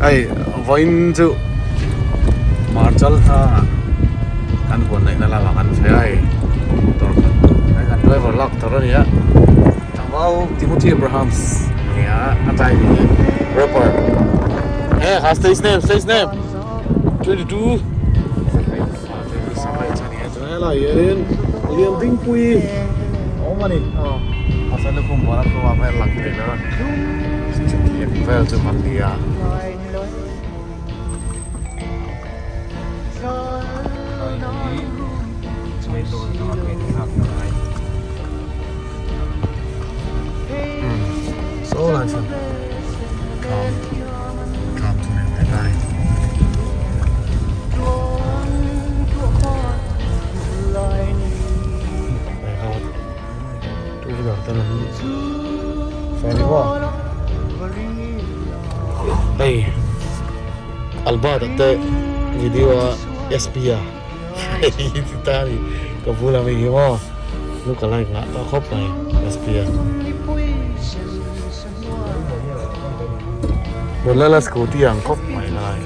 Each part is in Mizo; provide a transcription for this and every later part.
Hei vawiin chu Marchal kha kan huan neihna lamah kan feh a hei motor khat hei kan driver lak tur a ni a tlangval Timothy Abrahams a ni a a driving hi rapper he kha stage name stage name 22 Helai hianin Liandingpui a awm a ni a lukhum bual a tlawm a vel lang thei lo a chutiang vel chu kan ni a. Saw lai sawn thlam thlam chu nei vek a ni. Two wheeler te an feh ni maw hei Albert-a te video a SP a hei ti ta a ni ka bula mi hi maw look alike ngah tawh khawp mai SP a Bolala scooty ang khawp mai lai.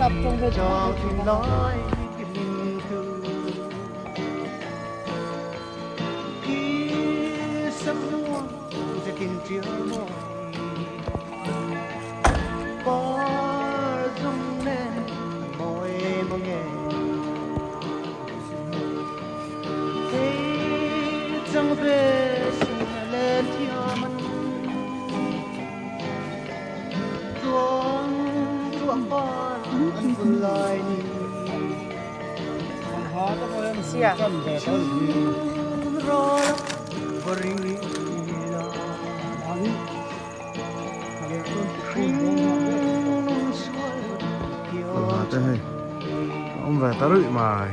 Te hei a awm ve ta ruih mai.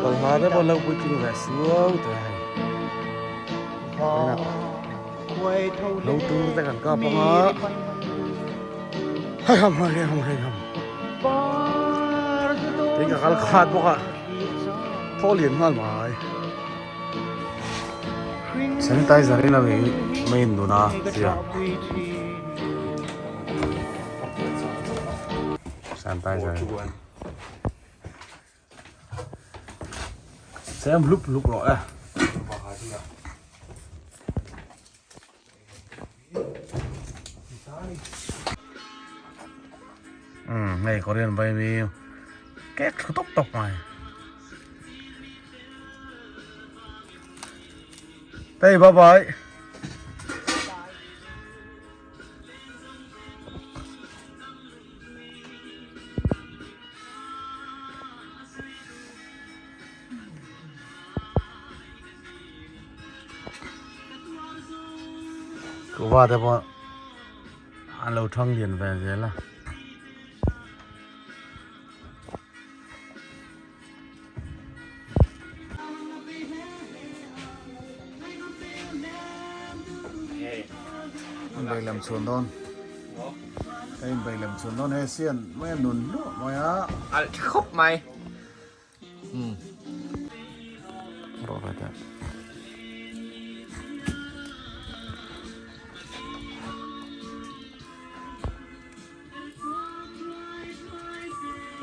Balhla te pawh lo puitling ve suau te hei. Lo tur te kan kap ang a. Hei ham hei ham hei ham. Tin ka kal khat bawk a. Thaw lian nghal mai. Sanitizer in a mi main nun a sia. Sanitizer. Sem hlup hlup rawh e. Um hei Korean vai mi kek thlu tawp tawp mai. Hey bye bye. Kuhva te pawh an lo thang lian ve zel a. Inbei lem chhun dawn ka inbei lem chhun dawn he sian mai a nun hluah mai a. Alh tha khawp mai. Rawh ve teh.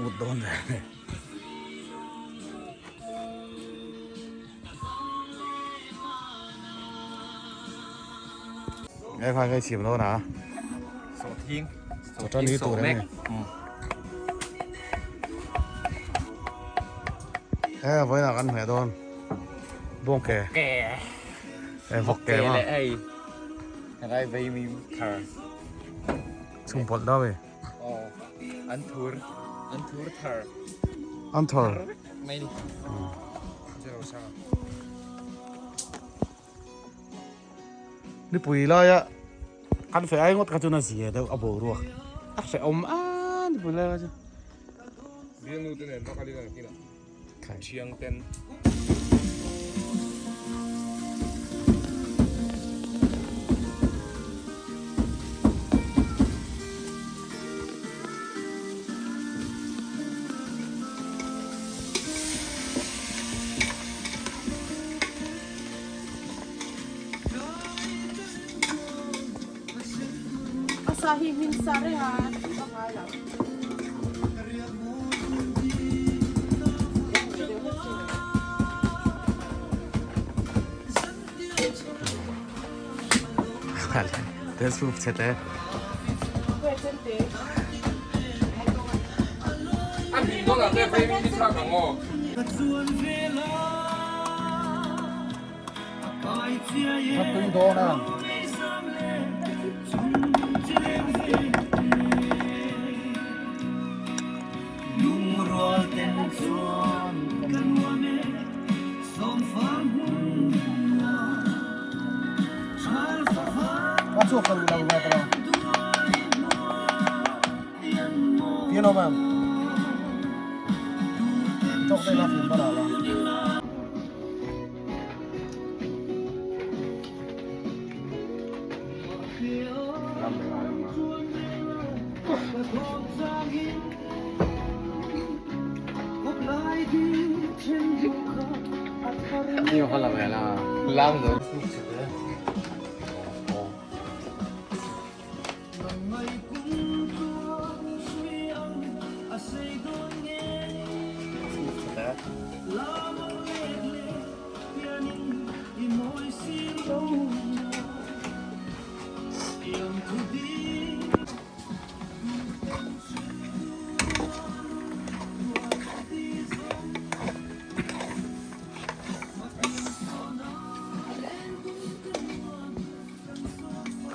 Ut dawn ve a ni. Nghe phai cái chìm đâu nè. Sawhthing. Sawhthing ni tur em ni. He vawiinah kan hmeh dawn bawng ke. Ke. He vawk ke ma. Hei. Rai vei mi thar. Chung pawlh dau e. Aw. An thur. An thur thar. An thar. Mai ni. Zero sa. Nipui laia kan feh ai ngawt kha chuan a zia deuh a boruak a hrehawm a nipui lai kha chu. Bialnu te nen bak a lin ang kinah thiang ten. Sa hi hmin sa reng a tih vak ngai lo.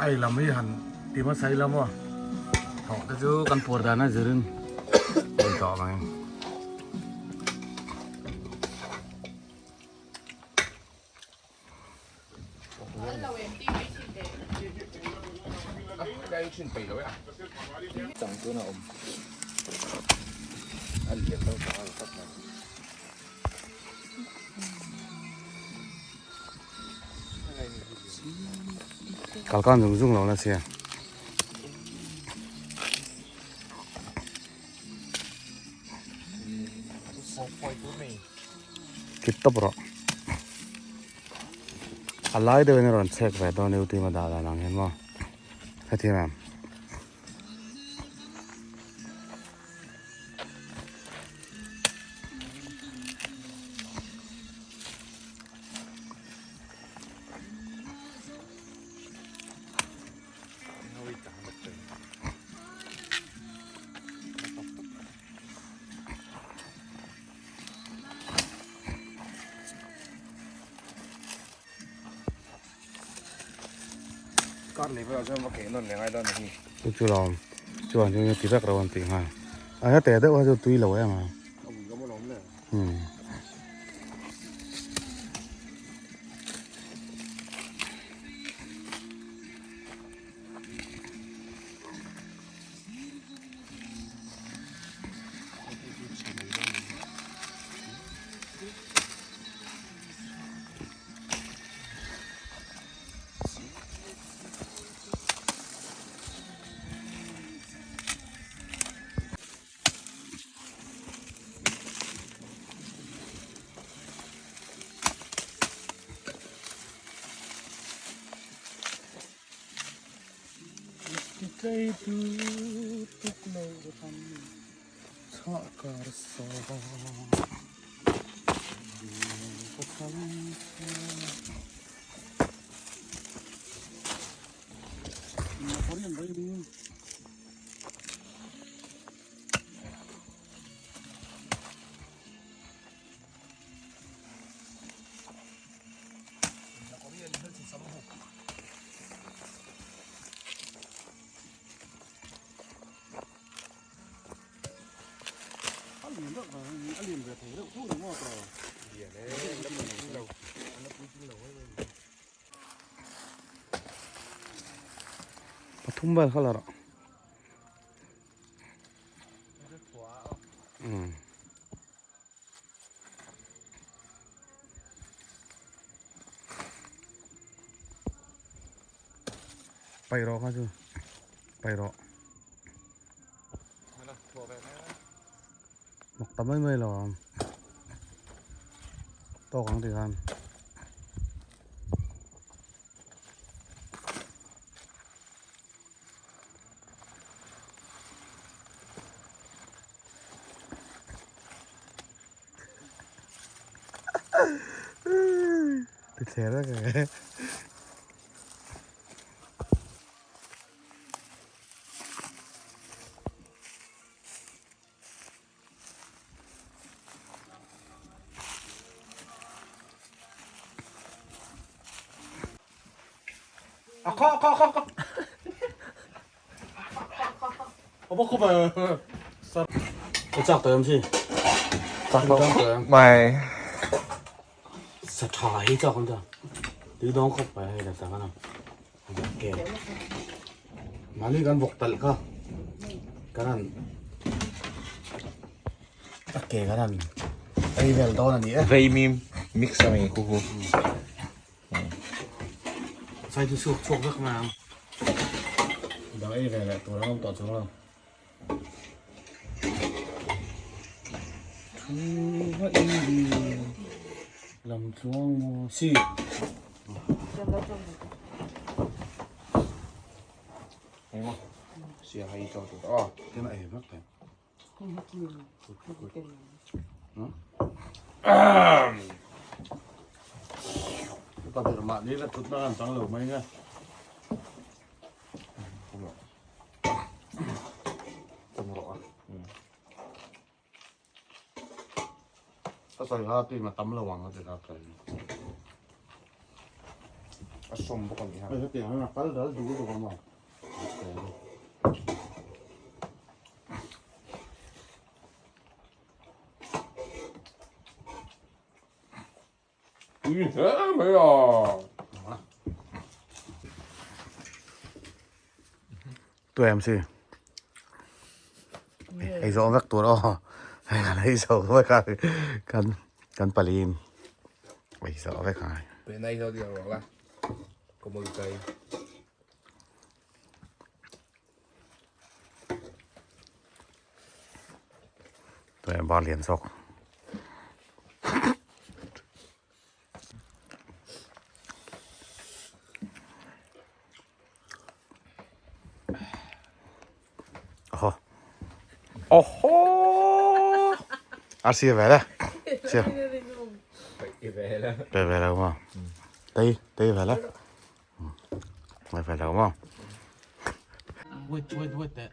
Ai lam hi han ti hmasa ila maw thawh te chu kan puar dan a zirin ei tawh mai. Kalkan zung zung lo la sia. Kit tawp rawh. A lai deuhin a rawn chhek ve dawn u tima dah dan ang hian maw. Hetiang em. Kar leh velah chuan va keh nawn leh ngai dawn a ni. Chu chu lo chuan chu ti vek lo an tih nghal. A hete deuh kha chu tui lo em a. A ui awm alawm le. Hmm. Pathum vel kha la rawh. Umm. Paih rawh kha chu paih rawh. Mak ta mai mai lo ang. Tawk ang tikhan. Ti thler vek ang e. Chak tawh em si? Chak lo mai. Sa tha hi chak an ta. Tui dawng khawp mai hei la tak a Ke. Mahni kan vawk talh kha. Kan han a ke kan han ei vel dawn a ni e. Vei mim mix a mi khu khu. Sai chu chhuak chhuak vek mai ang. Dang ei ve leh tur ang awm tawh chuang lo. Thu va in di lam tluang maw si. Engmaw sia hai tawh tur aw. Ken a ei vek thei. Ka ber mahni la thutna kan chang lo mai nge. Ka sawi kha tui a tam lo ang a ti kha ka ring. A sawm bawk a ni ha. Hei hetiang hian a kal dal duh duh a maw. Tui hle mai a. Tui em si. Ei zawh vek tur aw. Hei kan ei zawh vek a kan kan paliin ei zawh vek a. Pe nai zo dia rawh la. Komol kai. Tui bar lian zawk. Oho. Oho! A sia ve le. Sia. Ve le. Ve ve lo maw? Tei, tei ve le. Ve ve lo maw? Wait, wait, wait teh.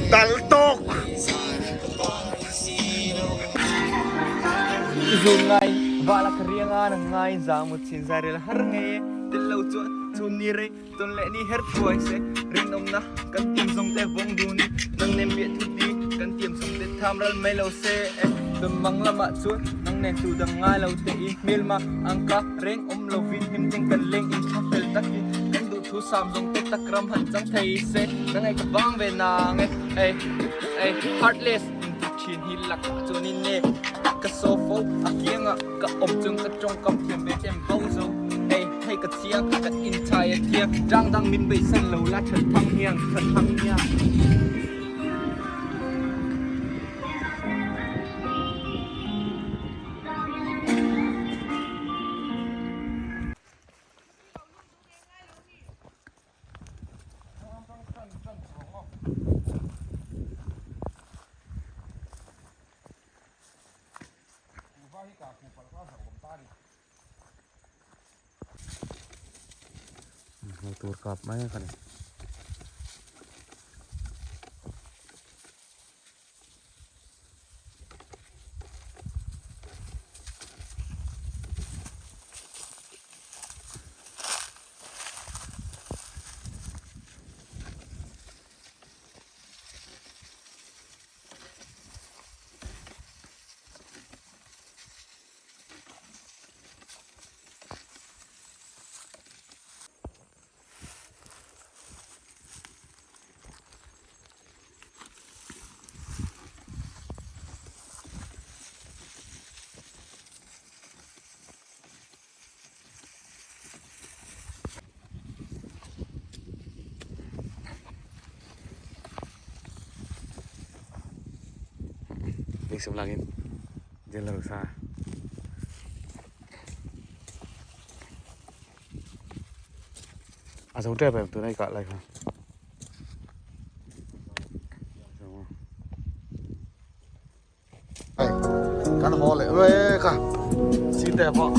Dal tawk! Dun ngai vala ka rianga na ngai za mu chin zai rel har ngei e tel lo chuan chun ni rei tawn leh ni her thuai se rinawmna kan tiam zawng te vawng dun in nang nen piah thu ti kan tiam zawng te tham ral mai lo se e tawn mang lamah chuan nang nen tu dang ngai lo te i hmelma ang ka reng awm lovin hlim teng kan leng in tha fel takin kan duh thu sam zawng te tak ram han chang thei se ka ngaih ka vang ve nang e ei ei heartless in ti thin hi lakah chuan in e ka saw fo a kiangah ka awm chung ka tawngkam thiam ve chem bo zo ei hei ka chiang kan inchai a thiang tang dang min beisan lo la that thang hiang that thang hiang. Tur kap mai a ni. Lingsim langin jalan sa. A zo tep em tunai kah lai kha. Kan haw leh mek a site pawh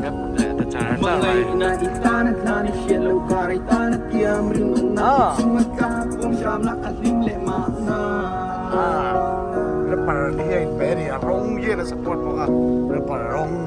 ta char char mai. Rapper hi a inpe a ni a rawng hian a support bawk a rapper rawng.